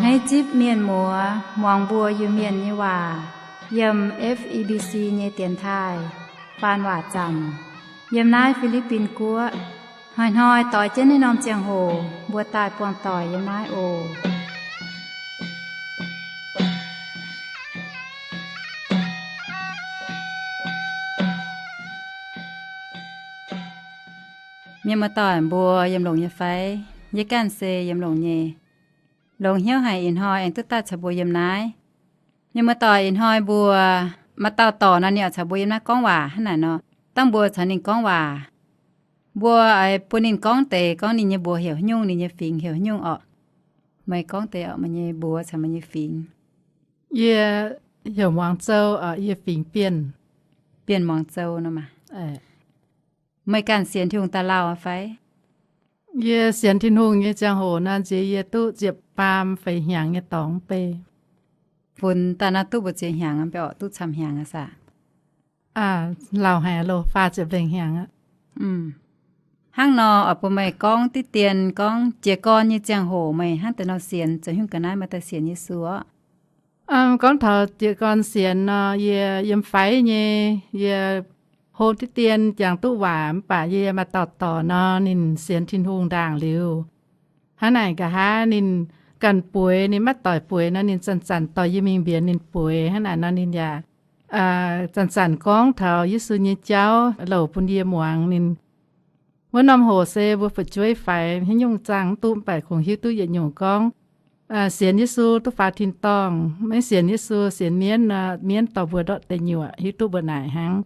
Hneiv zipv mienh muoz muangx mbuo Iu-Mienh nyei waac yiem F E B C nyei dienx taaih faan waac zaamc yiem naaiv Fi^li^bin Guoqv. Hnoi-hnoi doix jienv naaiv norm ziangh hoc mbuo daaih buangh doic yiem naaiv oc. Mienh muoz-doic mbuo yiem longx nyei fai? Yie ganh se yiem longx nyei. Longx hnyouv haic ih hnoi aengx duqv daaih caux mbuo yiem naaiv. Mienh muoz-doic, ih hnoi mbuo maaih dauh dorc nor, ninh oix caux mbuo yiem naaiv gorngv waac hnangv naaic nor. Dangh mbuo caux ninh gorngv waac, mbuo oix bun ninh gorngv deix, gorngv ninh nyei mbuox heuc haaix nyungc, ninh nyei fingx heuc haaix nyungc orqc. Meih gorngv deix orqc, meih nyei mbuox caux meih nyei fingx. Yie heuc Muangz Zou, yie fingx Bienh. Bienh Muangz Zou nor maah. Meih ganh sienx Tin-Hungh daaih lauh fai? Yie sienx Tin-Hungh nyei ziangh hoc nor, nziex yie duqv ziepc faam feix hnyangx nyei dorngx bei. Funx daaih nor duqv mbu'ziex hnyangx, mbuo orqc duqv camv hnyangx aqv saah? Lauh haic loh, faah ziepc lengh hnyangx aqv. Hnangv nor, oix bun meih gorngv diqv dien gorngv jiez gorn nyei ziangh hoc meih hnangv deix nor sienx, zoux haaix nyungc ga'naaiv maaih daaih sienx Yesu orqc? Gorngv taux jiez gorn sienx nor, yie yiem faix nyei, yie hlo diqv dien jangx duqv waac mv baac yie maaih dauh dorc nor, ninh sienx Tin-Hungh ndaangc liuz, hnangv naaic nqa'haav ninh ganh bueix, ninh maiv doic bueix nor, ninh zanc-zanc dorh yie mingh mbienx ninh bueix. Hnangv naaic nor ninh yaac zanc-zanc gorngv taux Yesu nyei jauv louc bun yie muangx. Ninh wuov norm hoc se mbuo fu'jueiv faix haaix nyungc zaangh mv duqv, mv baac kungx hiuv duqv yietc nyungc gorngv, sienx Yesu duqv faaux tin-dorngh, maiv sienx Yesu, sienx mienv nor, mienv dorh mbuo ndortv deic-nyuoqc, hiuv duqv mbuo naaic hnangv.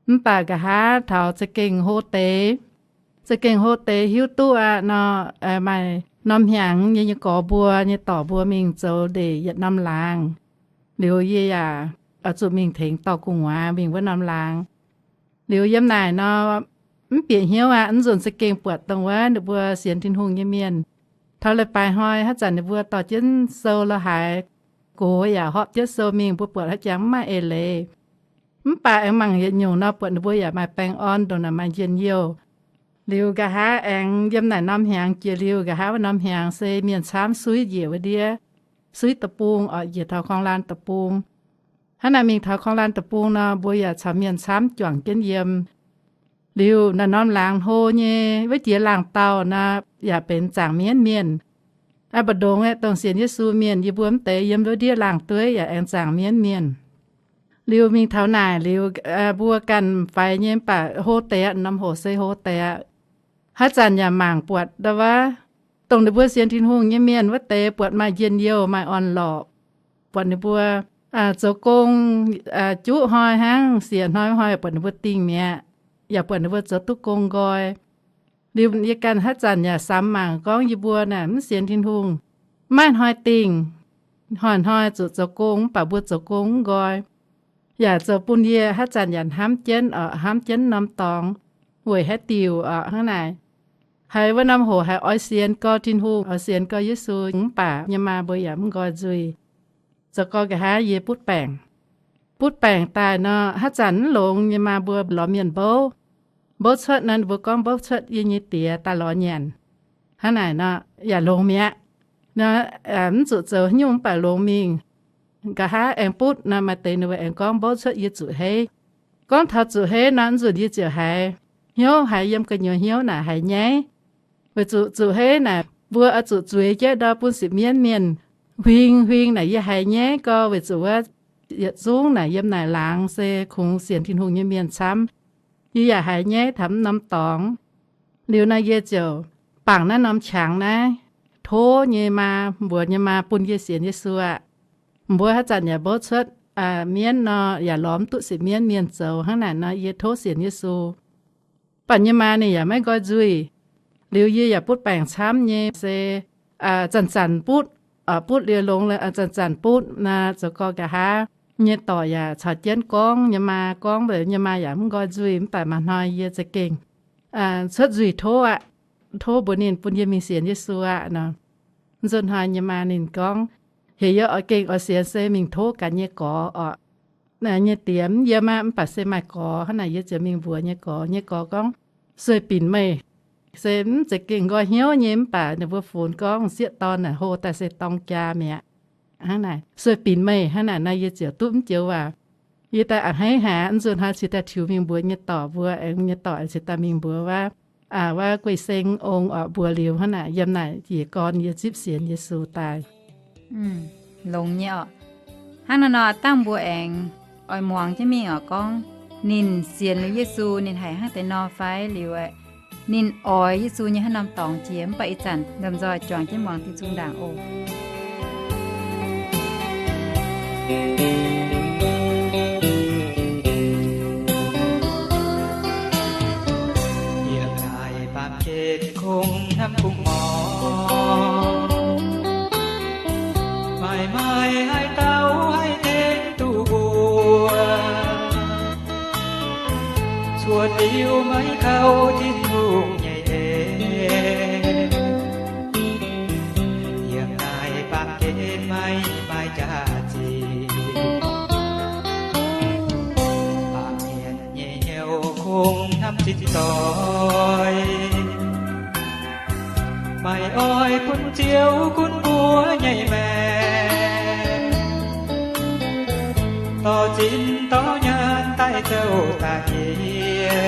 Mv baac nqa'haav taux za'gengh hlo deix, za'gengh hlo deix hiuv duqv aqv nor, maaih norm hnyangx yie nyei gorx mbuo nyei dorc mbuo mingh zoux ndeic yietc norm laangz. Liuz yie yaac oix zuqc mingh tengx dorh gu'nguaaz mingh wuov norm laangz. Liuz yiem naaic nor, mv bieqc hnyouv aqv, mv nzunc za'gengh buatc dongh wuov ninh mbuo sienx Tin-Hungh nyei mienh. Taux leiz-baaix hnoi haaix zanc ninh mbuo dorh jienv sou la'haaix, gox yaac horpc jienv sou mingh, mbuo buatc haaix jangx mv maaih eix leiz. Mv baac aengx mangc yietc nyungc nor, buatc ninh mbuo yaac maaih baengh orn, ndongc naaic maaih njien-youh. Liuz nqa'haav aengx yiem naaic norm hnyangx jiex liuz, nqa'haav wuov norm hnyangx se mienh camv suiv njiec wuov ndiev, suiv deic-bung orqc, njiec taux korng-laanh deic-bung. Hnangv naaic mingh taux korng-laanh deic-bung nor, mbuo yaac caux mienh camv juangc jienv yiem. Liuz naaic norm laangz hlo nyei, wuov jiex laangh dauh nor, yaac benx zaangc mienv mienh. Aa, mbu'ndongx aeqv, dongh sienx Yesu mienh, yie mbuo mv deix yiem wuov ndiev laangh dueiv yaac aengx zaangc mienv mienh. Liuz mingh taux naaic liuz, mbuo ganh faix nyei mv baac hlo deix aqv, norm hoc se hlo deix aqv. Haaix zanc yaac mangc buatc ndau wuov, dongh ninh mbuo sienx Tin-Hungh nyei mienh wuov deix buatc maaih njien-youh, maaih orn-lorqc. Buatc ninh mbuo zoux gong juqv hnoi hnangv, siec hnoi hnoi buatc ninh mbuo dingh mi'aqv, yaac buatc ninh mbuo zoux duqv gong nqoi. Liuz yie ganh haaix zanc yaac samx mangc gorngv yie mbuo naaic mv sienx Tin-Hungh, maiv hnoi dingh, hnoi-hnoi zuqc zoux gong mv baac mbuo zoux gong mv nqoi, yaac zoux bun yie haaix zanc yaac hnamv jienv oc, hnamv jienv norm dorngx weic haaix diuc oc. Hnangv naaic, haiz wuov norm hoc haiz oix sienx gau Tin-Hungh, oix sienx gau Yesu mv baac nyei maa mbuo yaac mv nqoi nzuih. Zoux gau nqa'haav yie butv baengc. Butv baengc daaih nor, haaix zanc mv longx nyei maa mbuo lorz mienh mbouv. Mbouv cuotv nor, mbuo gorngv mbouv cuotv yie nyei diex daaih lorz nyanc. Hnangv naaic nor, yaac longx mi'aqv. Mv zuqc zoux haaix nyungc mv baac longx mingh. Nqa'haav aengx butv nor, maaih deix ninh mbuo aengx gorngv mbouv cuotv yie zuqc heiv. Gorngv taux zuqc heiv nor, mv nzunc yie ziouc haiz hnyouv, haiz yiem gu'nyuoz hnyouv naaic haiz nyaiv. Weic zuqc zuqc heiv naaic mbuo oix zuqc zueiz jienv ndau bun sipv mienv mienh huing huing naaic yie haiz nyaiv gau. Weic zuqc wuov yietc zungv naaic yiem naaic laangz se kungx sienx Tin-Hungh nyei mienh camv. Yie yaac haiz nyaiv taux mv norm dorngx. Liuz nor yie ziouc bangc naaiv norm qangx naaiv, tov nyei maa, mbuox nyei maa bun yie sienx Yesu aqv. Mbuo haaix zanc yaac mbouv cuotv mienv nor, yaac lorz mv duqv sipv mienv mienh zoux. Hnangv naaic nor yie tov sienx Yesu. Baac nyei maa ninh yaac maiv nqoi nzuih. Liuz yie yaac butv baengc camv nyei se zanc-zanc butv, butv liuz longx, zanc-zanc butv nor, zoux gau nqa'haav nyei dorc yaac caux jienv gorngv nyei maa, gorngv mv baac nyei maa yaac mv nqoi nzuih. Mv baac maaih hnoi yie za'gengh cuotv nzuih tov aqv, tov mbuox ninh bun yie mingh sienx Yesu aqv nor. Nzunc hnoi nyei maa ninh gorngv, heuc yie oix gengh oix sienx se mingh tov gaax nyei gorx orqc. Nyei diex mv yiem aqv, mv baac se maaih gorx. Hnangv naaic yie ziouc mingh mbuox nyei gorx. Nyei gorx gorngv, sueih binc meih. se mv zeiz gengh nqoi hnyouv nyei, mv baac ninh mbuo funx gorngv sieqv dorn naaic hlo daaih se dorng jaa mi'aqv. Hnangv naaic, sueih binc meih hnangv naaic nor, yie ziouc duqv mv joux waac. Yie daaih a'hneiv haic, nzunc hnoi cingx daaih tiux mingh mbuox nyei dorc mbuo, aengx nyei dorc aengx cingx daaih mingh mbuox wuov, wuov Guei Seng Ong oc, mbuox liuz hnangv naaic, yiem naaic jiez gorn yie zipv sienx Yesu daaih. Longx nyei oc. Hnangv naaiv nor, dangh mbuo aengx oix muangx jienv mingh oc, gorngv ninh sienx liuz Yesu ninh haiz hnangv deix nor fai liuz, ninh oix Yesu nyei haaix norm dorngx jiex, mv baac ih zanc lomh nzoih juangc jienv muangx diuh nzung ndaangc oc. Yiem naaiv baamh gen kungx hnamv kungx morc, maaih maaih haaix dauh haih tengx duqv mbuo, cuotv liuz maiv kaux Tin-Hungh nyei en. Yiem naaiv baamh gen maiv maaih jaax-zinh, baamh mienh nyei hnyouv kungx hnamv zinh doix, maaih oix bun Ziouv gunv mbuo nyei maengc, dorh zinh dorh nyaanh daaih zouv daaih yie.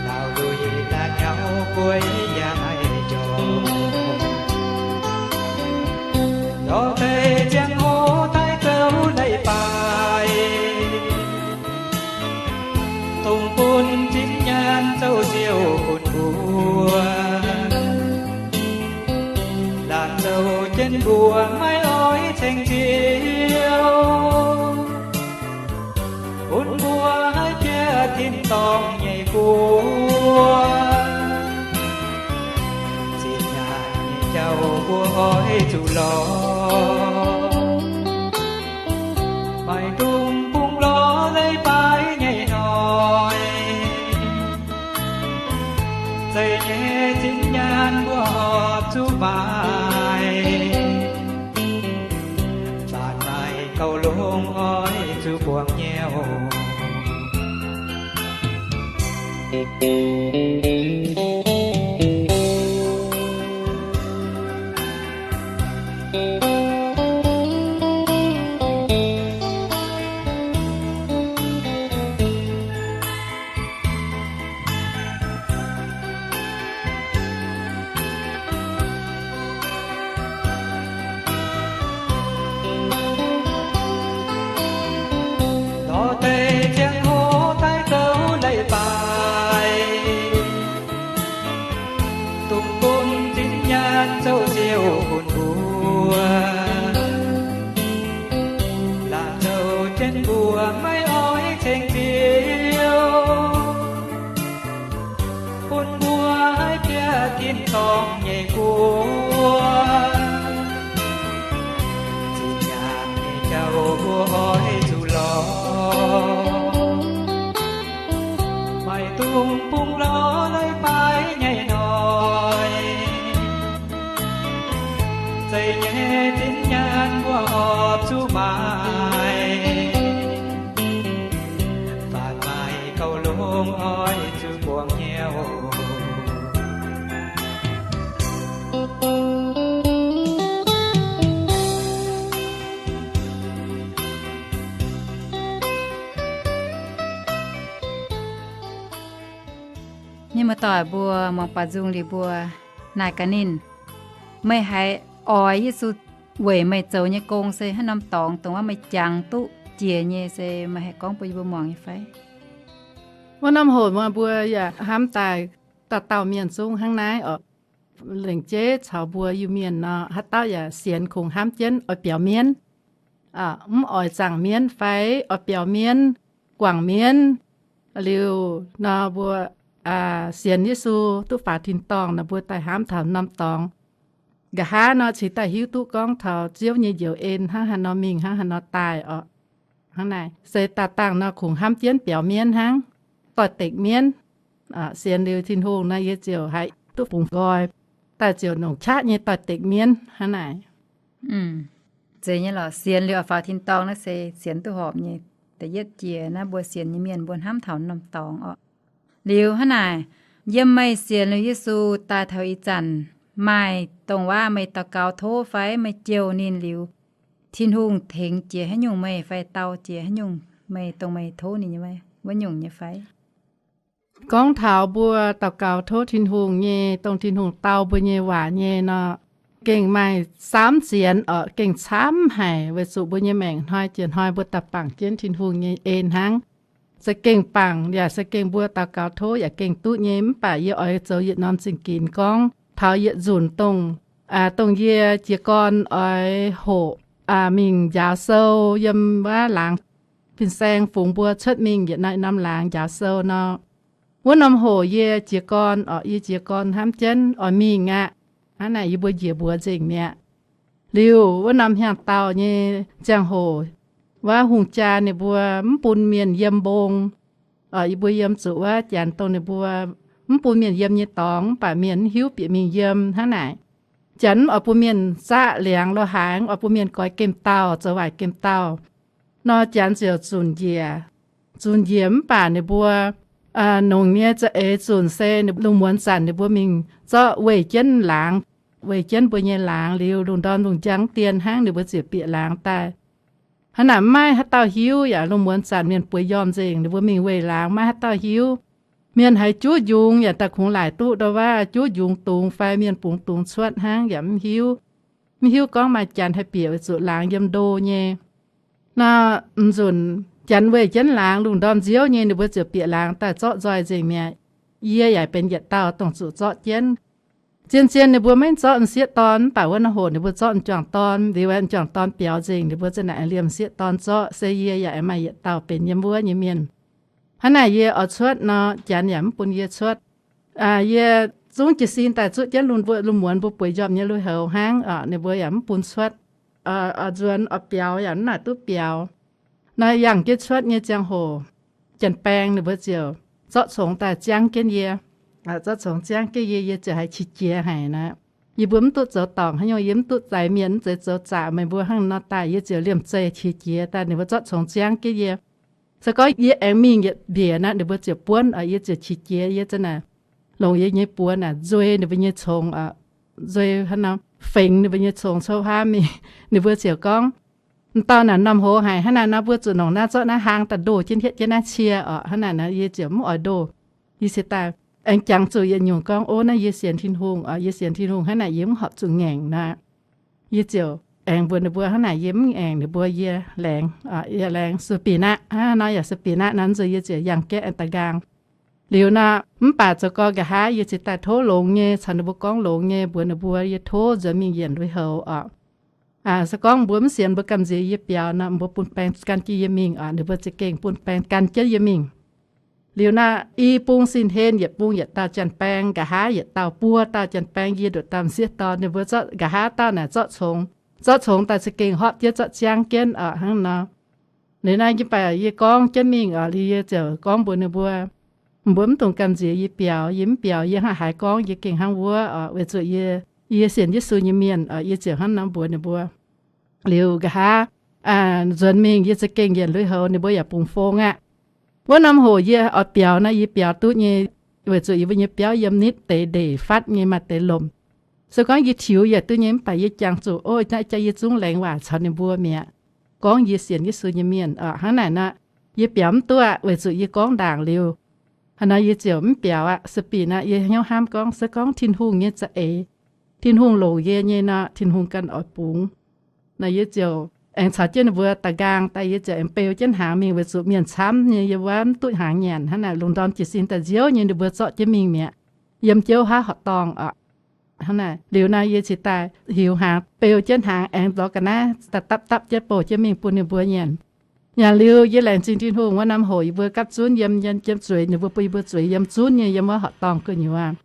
Laauh lui laauh nyauv bueix yaac maiv njormh, lorz deix ziangh hoc daaih zouv leiz-baaix, dongh bun zinh nyaanh zouv Ziouv gunv mbuo. Laanh zouv jienv mbuo maiv oix ceng Ziouv, bun mbuo haih bieqc tin-dorngh nyei guoqv. Zinh nyaanh nyei jauv mbuo oix zuqc lorz, maiv dungx bungx lorz leiz-baaix nyei hnoi. Zeiz nyei zinh nyaanh mbuo horpc zuqc maaiz, faanx maaih gauh longx oix zuqc buangh nyei oc. Lorz deix ziangh hoc daaih zouv leiz-baaix, dongh bun zinh nyaanh zouv Ziouv gunv mbuo. Laanh zouv jienv mbuo maiv oix ceng Ziouv, bun mbuo haih bieqc tin-dorngh nyei guoqv. Zinh nyaanh nyei jauv mbuo oix zuqc lorz, maiv dungx bungx lorz leiz-baaix nyei hnoi. Zeiz nyei zinh nyaanh mbuo horpc zuqc maaiz, faanx maaih gauh longx oix zuqc buangh nyei oc. Mienh muoz-doic mbuo, muangx baac nzung liuz mbuo naaic gaax ninh, meih haiz oix Yesu weic meih zoux nyei gong se haaix norm dorngx, dongh wuov meih jangx duqv jiex nyei se meih haih gorngv bun yie mbuo muangx nyei fai? Wuov norm hoc mbuo yaac hnamv daaih dauh dauh mienh zungv hnangv naaiv oc. Lengc jeiv caux mbuo Iu-Mienh nor, haaix dauh yaac sienx kungx hnamv jienv oix biaux mienv, mv oix zaangc mienv fai oix biaux mienv, guangc mienv. Liuz nor mbuo sienx Yesu duqv faaux tin-dorngh nor, mbuo daaih hnamv taux norm dorngx. Nqa'haav nor cingx daaih hiuv duqv gorngv taux Ziouv nyei njoux en hnangv haaix nor mingh, hnangv haaix nor daaih oc. Hnangv naaic se daaih dangh nor kungx hnamv jienv biaux mienv hnangv, doix-dekc mienv. Sienx liuz Tin-Hungh nor, yie ziouc haih duqv fungx nqoi, daaih ziouc longc qaqv nyei doix-dekc mienv hnangv naaic. Zeiz nyei lorqc, sienx liuz oix faaux tin-dorngh naaiv se sienx duqv horpc nyei. Da'yietv jiex naaiv mbuo sienx nyei mienh mbuo hnamv taux norm dorngx oc. Liuz hnangv naaic, yiem meih sienx liuz Yesu daaih taux ih zanc, maaih dongh waac meih daux gaux tov fai meih jouh ninh liuz, Tin-Hungh tengx jiex haaix nyungc meih fai dau jiex haaix nyungc meih dongh meih tov ninh nyei wuov nyungc nyei fai? Gorngv taux mbuo daux gaux tov Tin-Hungh nyei, dongh Tin-Hungh dau mbuo nyei waac nyei nor, gengh maaih saamv sienx oc, gengh camv haic, weic zuqc mbuo nyei maengc hnoi jiex hnoi mbuo daaih bangc jienv Tin-Hungh nyei en hnangv. Za'gengh bangc yaac za'gengh mbuo daux gaux tov yaac gengh duqv nyei. Mv baac yie oix zoux yietc norm zingh ginx gorngv taux yietc nzunc dongh, dongh yie jiez gorn oix hoqc mingh njaaux sou yiem wuov laangz fin-saeng fungx mbuo cuotv mingh yietc norm laangz njaaux sou nor. Wuov norm hoc yie jiez gorn oc, yie jiez gorn hnamv jienv oix mingh aqv. Hnangv naaic yie mbuo njiec mbuox nzengc mi'aqv. Liuz wuov norm hnyangx-daauh nyei ziangh hoc, wuov hungh jaa ninh mbuo mv bun mienh yiem mbong. Oc, yie mbuo yiem zuqc wuov janx dongh ninh mbuo mv bun mienh yiem nyei dorngx, mv baac mienh mv hiuv bieqc mingh yiem hnangv naaic. Janx mv oix bun mienh zaqv liangx lo haaix, mv oix bun mienh goix gemh dauh, zoux waaic gemh dauh. Nor janx ziouc zunc njiec. Zunc njiec mv baac ninh mbuo nongc nyei za'eix zunc se ninh lungh muonz zanc ninh mbuo mingh zorqv weih jienv laangz, weih jienv mbuo nyei laangz liuz, lungh ndorm lungh njang dien hnangv ninh mbuo ziouc bieqc laangz daaih. Hnangv naaic maiv maaih haaix dauh hiuv yaac lungh muonz zanc mienh bueix njormh nzengc, ninh mbuo mingh weih laangz maiv maaih haaix dauh hiuv. Mienh haiz juv njungx yaac daaih kungx laaic duqv ndau wuov juv njungx dungz fai mienh bungx dungz cuotv hnangv yaac mv hiuv. Mv hiuv gorngv maaih janx haih bieqc weic zuqc laangz yiem ndo nyei. Nor m'nzunc janx weih jienv laangz lungh ndorm nziouv nyei ninh mbuo ziouc bieqc laangz daaih zorqv nzoih nzengc mi'aqv. Yie yaac benx yietc dauh dongh zuqc zorqv jienv. Zien-zien ninh mbuo maiv zorqv m'sieqv dorn, mv baac wuov norm hoc ninh mbuo zorqv m'juangc dorn. Liuz m'juangc dorn biaux nzengc, ninh mbuo za'naaic liemh m'sieqv dorn zorqv, se yie yaac aengx maaih yietc dauh benx yiem wuov nyei mienh. Hnangv naaic yie oix cuotv nor, janx yaac mv bun yie cuotv. Yie zungv jiez sin daaih zuqv jienv lungh muonz mbuo bueix njormh nyei lui-houx hnangv oc, ninh mbuo yaac mv bun cuotv. Oix nzuonx oix biaux yaac mv naaic duqv biaux. Nor yangh jienv cuotv nyei ziangh hoc, janx-baeng ninh mbuo ziouc zorqv congx daaih ziangv jienv yie. Zorqv congx ziangv jienv yie, yie ziouc haiz qiex jiez haic nor. Yie mbuo mv duqv zoux dorngc haaix nyungc, yie mv duqv zaaix mienh, mv zeiz zoux zaqc meih mbuo hnangv nor daaih, yie ziouc liemh zeih qiex jiez daaih, ninh mbuo zorqv congx ziangv jienv yie. Se gorngv yie aengx mingh yietc mbiec naaic, ninh mbuo ziouc buonv oc, yie ziouc qiex jiez, yie za'naaic longc yie nyei buoz naaic nzuei ninh mbuo nyei congx oc, nzuei hnangv nor fengx ninh mbuo nyei congx cou haa mingh. Ninh mbuo ziouc gorngv, m'dauh naaic m'normh hoz haic, hnangv naaic nor mbuo zuqc longc naaiv zorqv naaiv hlaang daaih ndoh jienv hietv jienv naaiv cie oc. Hnangv naaic nor yie ziouc mv oix ndoh. Yie cingx daaih aengx jangx zuqc yietc nyungc gorngv, ov, naaiv yie sienx Tin-Hungh oc, yie sienx Tin-Hungh, hnangv naaic yie mv horpc zuqc ngaengc nor. Yie ziouc aengx mbuox ninh mbuo hnangv naaic yie mv ngaengc ninh mbuo, yie laengz, yie laengz สปีนะ. Hnangv nor yaac สปีนะ nor nzunc yie ziouc yangh gaeqv aengx da'nqaang. Liuz nor, mv baac zoux gorx nqa'haav yie cingx daaih tov longx nyei, caux ninh mbuo gorngv longx nyei, mbuox ninh mbuo yie tov nzuonx mingh yienc lui-houx oc. Se gorngv mbuo mv sienx, mbuo gamh nziex yie biaux nor, mbuo bun baeng gan jienv yie mingh oc. Ninh mbuo za'gengh bun baeng gan jienv yie mingh. Liuz nor, i bung sin-hlen yietc bung yietc dauh janx-baeng, nqa'haav yietc dauh, buo dauh janx-baeng, yie nduqc dauh m'sieqv dorn. Ninh mbuo zorqv nqa'haav dauh naaic zorqv congx, zorqv congx daaih za'gengh hopv jienv zorqv ziangv jienv oc, hnangv nor. Liuz naaiv yie baac yie gorngv jienv mingh oc. Liuz yie ziouc gorngv mbuox ninh mbuo, mbuo mv dungx gamh nziex yie biaux. Yie mv biaux yie hnangv haaix gorngv yie gengh hnangv wuov oc, weic zuqc yie, yie sienx Yesu nyei mienh oc. Yie ziouc hnangv nor mbuox ninh mbuo. Liuz nqa'haav nzuonx mingh yie za'gengh yienc lui-houx, ninh mbuo yaac bungx fong aqv. Wuov norm hoc yie oix biaux nor, yie biaux duqv nyei, weic zuqc yie mbuo nyei biauv yiem nitv deix ndeic fatv nyei, maaih deix lomc. Se gorngv yie tiux yaac duqv nyei, mv baac yie jangx zuqc, o, naaiv jaa yie zungv laengz waac caux ninh mbuo mi'aqv, gorngv yie sienx Yesu nyei mienh oc. Hnangv naaic nor, yie biaux mv duqv aqv, weic zuqc yie gorngv ndaangc liuz. Hnangv nor yie ziouc mv biaux aqv. สปีนะ yie hnyouv hnamv gorngv, se gorngv Tin-Hungh nyei za'eix, Tin-Hungh longc yie nyei nor, Tin-Hungh ganh oix bungx. Nor yie ziouc aengx caux jienv ninh mbuo da'nqaang daaih, yie ziouc aengx beu jienv hnaangx mingh, weic zuqc mienh camv nyei, yie wuov mv duqv hnaangx nyanc. Hnangv naaic lungh ndorm jiez sin daaih nziouv nyei, ninh mbuo zorqv jienv mingh mi'aqv, yiem jiouv haav horqc dorngh oc. Hnangv naaic liuz nor, yie cingx daaih hiuc hnaangx, beu jienv hnaangx aengx lorz ga'naaiv daaih dapv dapv jienv bouh jienv mingh bun ninh mbuo nyanc. Nyanc liuz yie laengz zingh Tin-Hungh, wuov norm hoc yie mbuo gapv zunv yiem, yiem, yiem zueiz, ninh mbuo bun yie mbuo zueiz yiem zunv nyei, yiem wuov horqc dorngh gu'nyuoz.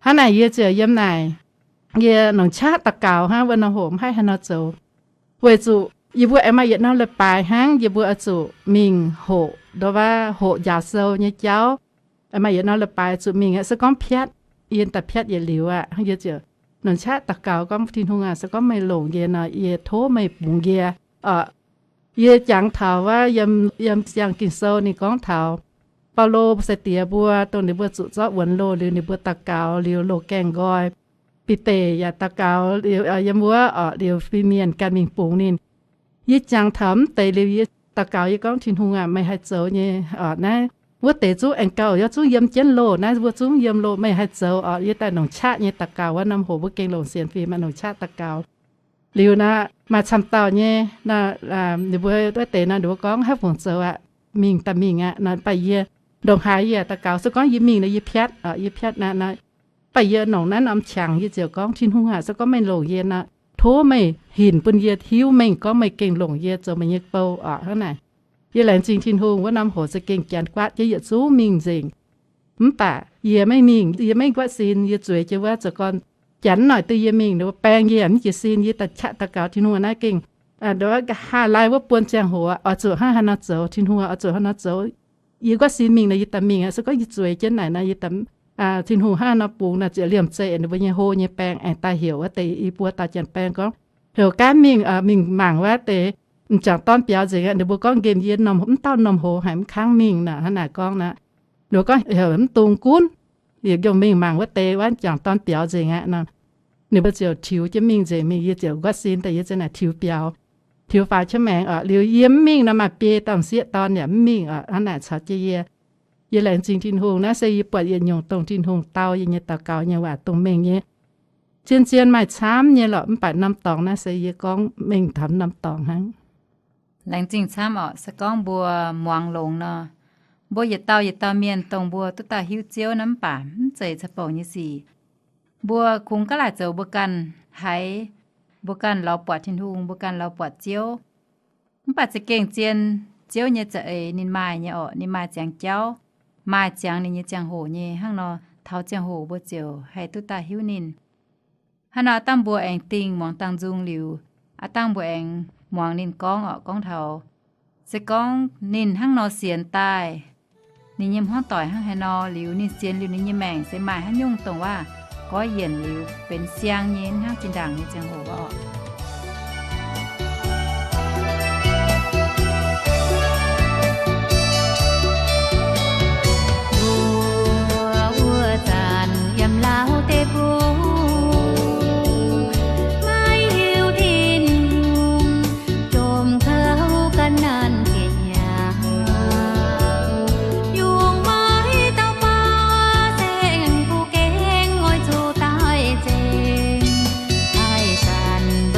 Hnangv naaic yie ziouc yiem naaic, yie longc qaqv daux gaux hnangv, wuov norm hoc mv haih haaix nor zoux. Weic zuqc yie mbuo aengx maaih yietc norm leiz-baaix hnangv, yie mbuo oix zuqc mingh hoqc, ndo wuov hoqc njaaux sou nyei jauv. Maaih yietc norm leiz-baaix zuqc mingh aqv. Se gorngv piatv, yie daaih piatv yietc liuz aqv. Yie ziouc longc qaqv daux gaux gorngv, Tin-Hungh aac, se gorngv meih longc yie nor, yie tov meih bungx yie oc. Yie jangx taux wuov yiem, yiem siang Ging-Sou ninh gorngv taux Baulo sai-diex mbuo, dongh ninh mbuo zuqc zorqv wuonx loh liuz, ninh mbuo daux gaux liuz loh gaengh nqoi. Bide yaac daux gaux liuz, yiem wuov orqc, liuz fin-mienh ganh mingh bungx ninh. Yie jangx taux mv deix liuz, yie daux gaux, yie gorngv, Tin-Hungh aac, meih haih zoux nyei orqc. Naaiv wuov deix zungv aengx gauh, yie zungv yiem jienv loh, naaiv mbuo zungv yiem loh, meih haih zoux orqc. Yie daaih longc qaqv nyei daux gaux. Wuov norm hoc mbuo gengh longc sienx fim, maaih longc qaqv daux gaux. Liuz nor, maaih camv dauh nyei, ninh mbuo wuov deix nor, ninh mbuo gorngv, Haaix fungc zoux aqv? Mingh daaih mingh aqv. Nor baac yie ndongc haaix yie daux gaux, se gorngv yie mingh nor yie piatv, yie piatv naaiv nor. Baac yie longc naaiv norm qangx, yie ziouc gorngv, Tin-Hungh aac, se gorngv meih longc yie nor, tov meih hinc bun yie hiuv mengh gorngv meih gengh longc yie zoux meih nyei bou orqc. Hnangv naaic, yie laengz zingh Tin-Hungh, wuov norm hoc za'gengh janx guaatv jienv yietc zungv mingh nzengc. Mv baac yie maiv mingh, yie maiv guaatv sin, yie zueiz jienv wuov zoux gorn janx noic duqv yie mingh, ninh mbuo baeng yie yaac mv jiez sin. Yie daaih qaqv daux gaux, Tin-Hungh, naaiv gengh nqa'haav laai wuov buon ziangh hoc oix zuqc hnangv haaix nor zoux, Tin-Hungh, oix zuqc hnangv nor zoux. Yie guaatv sin mingh nor yie daaih mingh aqv. Se gorngv yie zueiz jienv naaic nor, yie, Tin-Hungh hnangv haaix nor bungx nor, ziouc liemh zeih ninh mbuo nyei hlo nyei baeng aengx daaih heuc wuov deix i buo dauh janx-baeng gorngv, Heuc gaanv mingh, mingh mangc wuov deix m'jangc dorn biaux nzengc aqv. Ninh mbuo gorngv nqemh yie mv dauh norm hoz haic, mv kangv mingh nor. Hnangv naaic gorngv nor, ninh mbuo gorngv heuc mv dungx gunv, yietc nyungc mingh mangc wuov deix wuov m'jangc dorn biaux nzengc aqv nor. Ninh mbuo ziouc tiux jienv mingh nzengc mingh. Yie ziouc guaatv sin daaih, yie ziouc naaic tiux biaux. Tiux faaux qiex maengx orqc, liuz yie mv mingh nor, maaih biei dauh m'sieqv dorn yaac mv mingh orqc. Hnangv naaic caux jienv yie, yie laengz zingh Tin-Hungh. Naaiv se yie buatc yietc nyungc dongh Tin-Hungh dau yie nyei daux gaux nyei waac dongh mengh nyei. Zien-zien maaih camv nyei lorqc, mv baac norm dorngx naaiv se yie gorngv mengh taux norm dorngx hnangv. Laengz zingh camv orqc. Se gorngv mbuo muangx longx nor, mbuo yietc dauh yietc dauh mienh dongh mbuo duqv daaih hiuv Ziouv naaiv mv baac mv zeiz caux bouc nyei sic. Mbuo kungx gaav laaic zoux mbuo ganh haiz, mbuo ganh lorz buatc Tin-Hungh, mbuo ganh lorz buatc Ziouv. Mv baac za'gengh zien Ziouv nyei za'eix ninh maaih nyei orqc, ninh maaih ziangx jauv, maaih ziangx ninh nyei ziangh hoc nyei. Hnangv nor, taux ziangh hoc mbuo ziouc haih duqv daaih hiuv ninh. Hnangv nor, aav dangh mbuo aengx dingh muangx dangh nzung liuz, aav dangh mbuo aengx muangx ninh gorngv orqc, gorngv taux se gorngv ninh hnangv nor sienx daaih, ninh nyei hmuangv doic hnangv haaix nor, liuz ninh sienx liuz ninh nyei maengc se maaih haaix nyungc dongh waac goiv yienc liuz benx siang nyei hnangv zinh ndaangc nyei ziangh hoc orqc. Mbuo wuov zanc yiem Laauv deic-bung, maiv hiuv Tin-Hungh jomc kouv ga'naanh ziepc hnyangx. Yungh maiv dauh baav saeng-kuv gengh oix zuqc daaih nzengc. Haaix zanc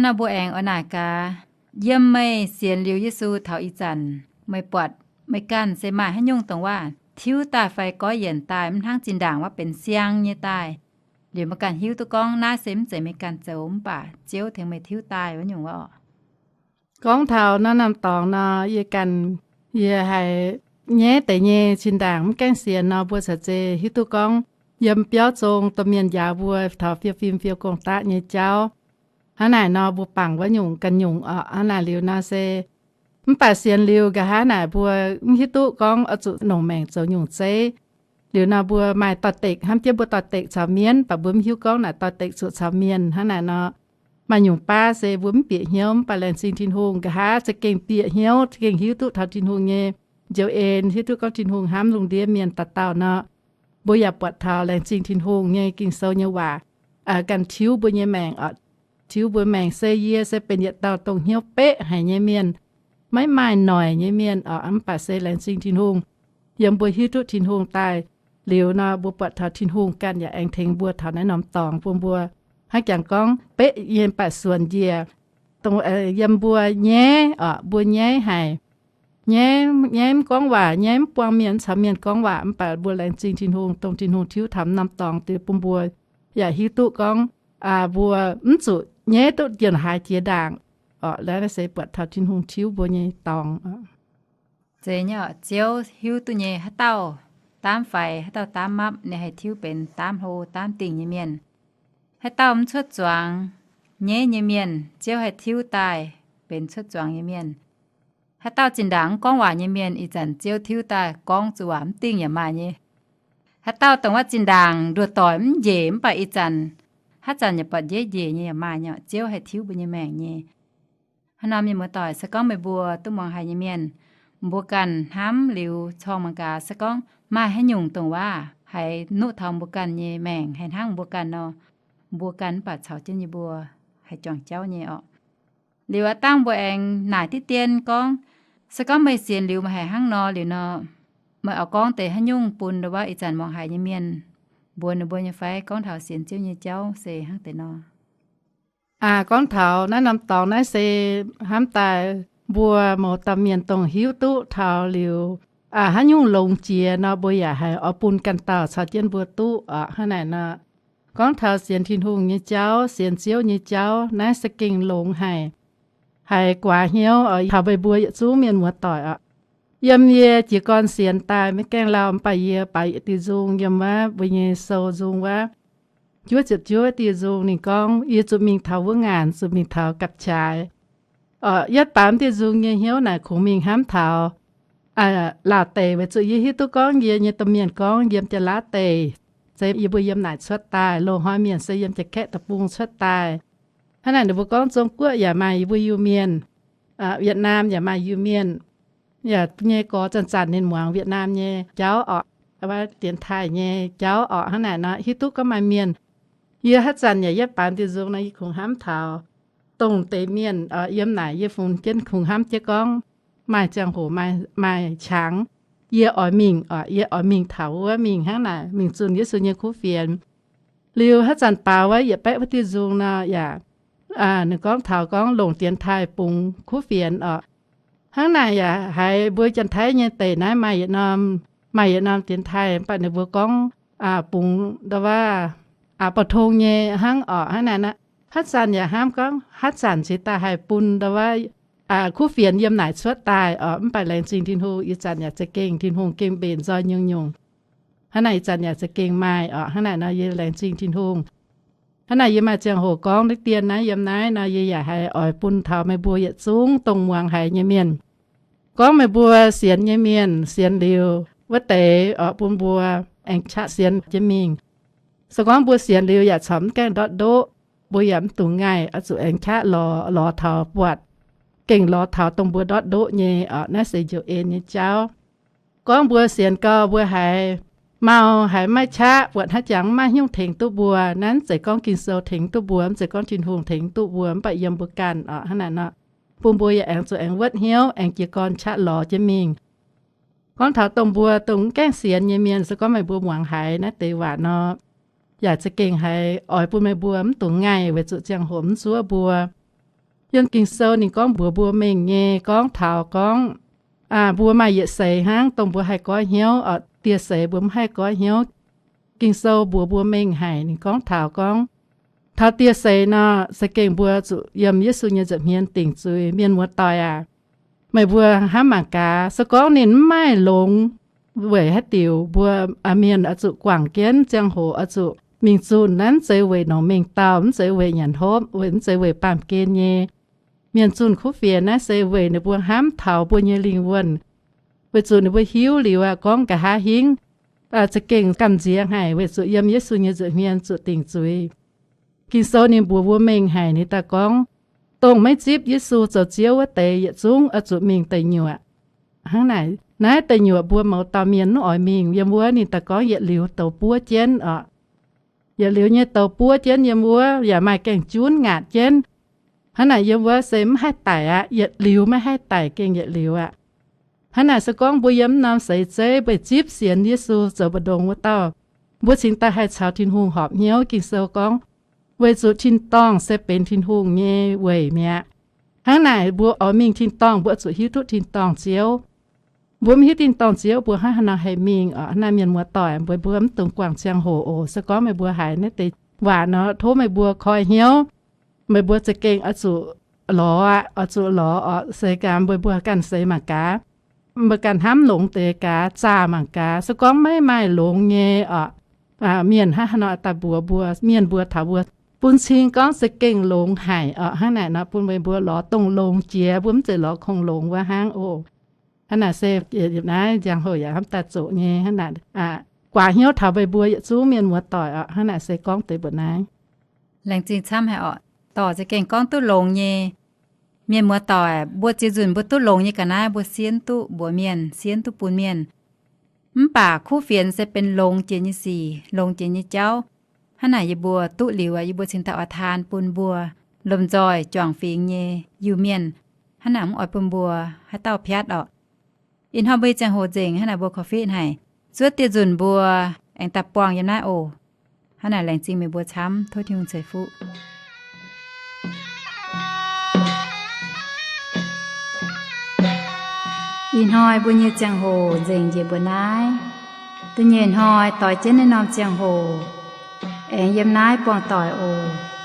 Nor mbuo aengx oix naaic gaax, yiem meih sienx liuz Yesu taux ih zanc, meih buatc meih ganh se maaih haaix nyungc dongh waac tiuv daaih fai goiv yienc daaih mv hnangv zinh ndaangc wuov benx siang nyei daaih, liuz meih ganh hiuv duqv gorngv naaiv se mv zeiz meih ganh zoux mv baac Ziouv tengx meih tiuv daaih wuov nyungc wuov oc? Gorngv taux naaiv norm dorngx nor, yie ganh, yie haiz nyaiv deix nyei zinh ndaangc mv gaengh sienx nor, mbuo caux zei hiuv duqv gorngv yiem biauv zong domh mienh njaaux mbuo taux fiou fim fiou gong-daqv nyei jauv. Hnangv naaic nor mbuo bangc wuov nyungc ganh nyungc oc. Hnangv naaic liuz nor se, mv baac sienx liuz nqa'haav naaic mbuo mv hiuv duqv gorngv oix zuqc nongc maengc zoux nyungc zeiv. Liuz nor mbuo maaih doix-dekc, hnamv jienv mbuo doix-dekc caux mienh, mv baac mbuo mv hiuv gorngv naaic doix-dekc zuqc caux mienh. Hnangv naaic nor, maaih nyungc baav se mbuo mv bieqc hnyouv, mv baac laengz zingh Tin-Hungh nqa'haav za'gengh bieqc hnyouv, za'gengh hiuv duqv taux Tin-Hungh nyei njoux en, hiuv duqv gorngv Tin-Hungh hnamv lungh ndiev mienh dauh dauh nor, mbuo yaac buatc taux laengz zingh Tin-Hungh nyei Ging-Sou nyei waac ganh tiuv mbuo nyei maengc oc. Tiuv mbuo maengc se yie se benx yietc dauh dongh hnyouv beqv haic nyei mienh, maiv maaih noic nyei mienh oc. Mv baac se laengz zingh Tin-Hungh, yiem mbuo hiuv duqv Tin-Hungh daaih liuz nor, mbuo buatc taux Tin-Hungh ganh yaac aengx tengx mbuo taux naaiv norm dorngx bun mbuo hnangv jangx gorngv beqv nyei baac suonc njiec, dongh yiem mbuo nyaiv oc, mbuo nyaiv haic. Nyaiv, nyaiv mv gorngv waac, nyaiv mv buangh mienh, mv caux mienh gorngv waac, mv baac mbuo laengz zingh Tin-Hungh, dongh Tin-Hungh tiuv taux norm dorngx deix bun mbuo yaac hiuv duqv gorngv mbuo mv zuqc nyaiv duqv ndie-haaix jiex ndaangc oc. Naaiv se buatc taux Tin-Hungh tiuv mbuo nyei dorngx. Zeiz nyei oc, Ziouv hiuv duqv nyei haaix dauh daamv faix, haaix dauh daamv mapv, ninh haih tiuv benx daamv hlo daamv dingh nyei mienh. Haaix dauh mv cuotv zuangx nyaiv nyei mienh, Ziouv haih tiuv daaih benx cuotv zuangx nyei mienh. Haaix dauh zinh ndaangc mv gorngv waac nyei mienh, ih zanc Ziouv tiuv daaih gorngv zuqc waac mv dingh yaac maaih nyei. Haaix dauh dongh wuov zinh ndaangc nduoh doic mv njiec mv baac ih zanc haaix zanc yaac buatc njiec njiec nyei yaac maaih nyei. Ziouv haih tiuv mbuo nyei maengc nyei. Haaix norm mienh muoz-doic, se gorngv meih mbuo duqv muangx haiz nyei mienh, mbuo ganh hnamv liuz corng mangc gaax, se gorngv maaih haaix nyungc dongh waac haiz nuqv taux mbuo ganh nyei maengc, haih hnangv mbuo ganh nor, mbuo ganh mv baac caux jienv yie mbuo haih juangc jauv nyei orqc. Liuz aav dangh mbuo aengx naaic diqv dien gorngv, se gorngv meih sienx liuz meih haiz hnangv nor liuz nor, meih oix gorngv deix haaix nyungc bun ndau wuov ih zanc muangx haiz nyei mienh, mbuox ninh mbuo nyei fai gorngv taux sienx Ziouv nyei jauv se hnangv deix nor? Aa, gorngv taux naaiv norm dorngx naaiv se hnamv daaih mbuo mouz dauh mienh dongh hiuv duqv taux liuz, aa, haaix nyungc longx jiex nor, mbuo yaac haiz oix bun ganh dauh caux jienv mbuo duqv oc. Hnangv naaic nor, gorngv taux sienx Tin-Hungh nyei jauv, sienx Ziouv nyei jauv, naaiv se gengh longx haic. Haiz guaax hnyouv oc, taux meih mbuo yietc zungv mienh muoz-doic oc. Yiem yie jiez gorn sienx daaih maiv gaengh lauh mv baac yie baaix yietc diuh nzung yiem wuov mbuo nyei sou nzung wuov, juov ziepc juov diuh nzung ninh gorngv, yie zuqc mingh taux wuov ngaanc, zuqc mingh taux gapv-qaaix. Oc, yietv baamz diuh nzung nyei hnyouv naaic kungx mingh hnamv taux laauh deic, weic zuqc yie hiuv duqv gorngv yie nyei domh mienh gorngv yiem Janx-Laauv deic, se yie mbuo yiem naaic cuotv daaih. Loz-hnoi mienh se yiem Janx-Kaeqv deic-bung cuotv daaih. Hnangv naaic ninh mbuo gorngv Zong-Guoqv yaac maaih yie mbuo Iu-Mienh, Wietc-Naam yaac maaih Iu-Mienh, yaac nyei gorx zanc-zanc ninh muangx Wietc-Naam nyei jauv oc, wuov dienx taaih nyei jauv oc. Hnangv naaic nor hiuv duqv gorngv maaih mienh. Yie haaix zanc yaac yietv baamz diuh nzung nor yie kungx hnamv taux dongh deix mienh yiem naaic, yie fungx jienv kungx hnamv jienv gorngv maaih ziangh hoc maaih qangx, yie oix mingh oc, yie oix mingh taux wuov mingh hnangv naaic, mingh zunh Yesu nyei kuv fienx. Liuz haaix zanc baaux wuov yietc baeqv wuov diuh nzung nor yaac, ninh gorngv taux gorngv longc dienx taaih bungx kuv fienx oc. Hnangv naaic yaac haiz mbuo Janx-Taiv nyei deic naaiv maaih yietc norm, maaih yietc norm dienx taaih mv baac ninh mbuo gorngv bungx ndau wuov ba'tong nyei hnangv oc. Hnangv naaic, haaix zanc yaac hnamv gorngv haaix zanc cingx daaih haih bun ndau wuov kuv fienx yiem naaic cuotv daaih oc. Mv baac laengz zingh Tin-Hungh, ih zanc yaac za'gengh Tin-Hungh gengh mbenc nzoih nyungc-nyungc. Hnangv naaic ih zanc yaac za'gengh maaih oc. Hnangv naaic nor yie laengz zingh Tin-Hungh. Hnangv naaic yie maaih ziangh hoc gorngv diqv dien naaiv yiem naaiv nor, yie yaac haiz oix bun taux meih mbuo yietc zungv dongh muangx haiz nyei mienh. Gorngv meih mbuo sienx nyei mienh sienx liuz wuov deix oc, bun mbuo aengx qaqv sienx jienv mingh. Se gorngv mbuo sienx liuz yaac corc mv gaengh ndortv ndoqv, mbuo yaac mv dungx ngaih, oix zuqc aengx qaqv lorz, lorz taux buatc, gengh lorz taux dongh mbuo ndortv ndoqv nyei oc. Naaiv se njoux en nyei jauv. Gorngv mbuo sienx gau mbuo haiz mau haiz maiv qaqv, buatc hnangv jangx maiv hnyouv tengx duqv mbuo, naaiv mv zeiz gorngv Ging-Sou tengx duqv mbuo, mv zeiz gorngv Tin-Hungh tengx duqv mbuo, mv baac yiem mbuo ganh oc. Hnangv naaic nor, bun mbuo yaac aengx zuqc aengx wuotv hnyouv, aengx jiez gorn qaqv lorz jienv mingh. Gorngv taux dongh mbuo dongh mv gaengh sienx nyei mienh, se gorngv meih mbuo muangx haiz naaiv deix waac nor, yaac za'gengh haiz oix bun meih mbuo mv dungx ngaih weic zuqc ziangh hoc mv zuov mbuo. Yiem Ging-Sou ninh gorngv mbuox mbuo mengh nyei gorngv taux gorngv mbuo maaih yietc seix hnangv dongh mbuo haih goiv hnyouv oc. Dieh seix mbuo mv haih goiv hnyouv. Ging-Sou mbuox mbuo mengh haic, ninh gorngv taux gorngv, taux dieh seix nor, za'gengh mbuo zuqc yiem Yesu nyei nza'hmien dingc zuiz. Mienh muoz-doic aac, meih mbuo hnamv mangc gaax, se gorngv ninh mv maaih longx weic haaix diuc, mbuo mienh oix zuqc guangc jienv ziangh hoc oix zuqc mingh zunh naaiv, mv zeiz weic nongc mengh dauh, mv zeiz weic nyanc hopv, weic mv zeiz weic baamh gen nyei. Mienh zunh kuv fienx naaiv se weic ninh mbuo hnamv taux mbuo nyei lingh wuonh, weic zuqc ninh mbuo hiuv liuz aqv, gorngv nqa'haav hingv za'gengh gamh nziex haic weic zuqc yiem Yesu nyei nza'hmien zuqc dingc zuiz. Ging-Sou ninh mbuox mbuo mengh haic, ninh daaih gorngv, dongh maiv zipv Yesu zoux Ziouv wuov deix yietc zungv oix zuqc mingh deic nyuoqc. Hnangv naaic, naaiv deic nyuoqc mbuo mouz dauh mienh mv oix mingh. Yiem wuov ninh daaih gorngv yietc liuz douz buov jienv oc. Yietc liuz nyei douz buov jienv yiem wuov yaac maaih gaengh junv ngaatc jienv. Hnangv naaic yiem wuov se mv haih daic aqv. Yietc liuz maiv haih daic, gengh yietc liuz aqv. Hnangv naaic se gorngv mbuo yiem mv norm seix zeiv mbuo zipv sienx Yesu zoux mbu'ndongx wuov dauh, mbuo cingx daaih haih caux Tin-Hungh horpc hnyouv. Ging-Sou gorngv, weic zuqc tin-dorngh se benx Tin-Hungh nyei weic mi'aqv. Hnangv naaic mbuo oix mingh tin-dorngh, mbuo zuqc hiuv duqv tin-dorngh Ziouv. Mbuo mv hiuv tin-dorngh Ziouv, mbuo hnangv haaix nor haih mingh oc? Hnangv naaic mienh muoz-doic, meih mbuo mv dungx guangc ziangh hoc oc. Se gorngv meih mbuo haiz naaiv deix waac nor, tov meih mbuo koi hnyouv. Meih mbuo za'gengh oix zuqc lorz aqv, oix zuqc lorz oc. Seix gaax, meih mbuo ganh seix mangc gaax. Meih ganh hnamv longx deix gaax, zaah mangc gaax. Se gorngv maiv maaih longx nyei oc, mienh hnangv haaix nor daaih mbuox mbuo, mienh mbuo taux mbuo bun cing gorngv za'gengh longx haic oc. Hnangv naaic nor bun meih mbuo lorz dongh longx jiex, mbuo mv zeiz lorz kongx longx wuov hnangv oc. Hnangv naaic se yiem naaiv ziangh hoc yaac hnamv daaih zoqc nyei. Hnangv naaic, guaax hnyouv taux meih mbuo yietc zungv mienh muoz-doic oc. Hnangv naaic se gorngv deix mbuoqc naaiv. Laengz zingh camv haic oc. Dorc za'gengh gorngv duqv longx nyei. Mienh muoz-doic, mbuo ziex nzunc mbuo duqv longx nyei ga'naaiv mbuo sienx duqv mbuox mienh, sienx duqv bun mienh. Mv baac kuv fienx se benx longx jiex nyei sic, longx jiex nyei jauv. Hnangv naaic yie mbuo duqv liuz aqv, yie mbuo cingx daaih oix taan bun mbuo lomh nzoih juangc fingx nyei Iu-Mienh. Hnangv naaic mv oix bun mbuo haaix dauh piatv oc. Ih hnoi mbuo nyei ziangh hoc nzengc hnangv naaic mbuo korv-fiqv haic. Zuov dieh nzunc mbuo aengx daaih buangh yiem naaiv oc. Hnangv naaic laengz zingh meih mbuo camv. Tov Tin-Hungh ceix fuqv. Ih hnoi mbuo nyei ziangh hoc nzengc njiec mbuo naaiv. Da'nyeic hnoi doix jienv naaiv norm ziangh hoc aengx yiem naaiv buangh doic oc.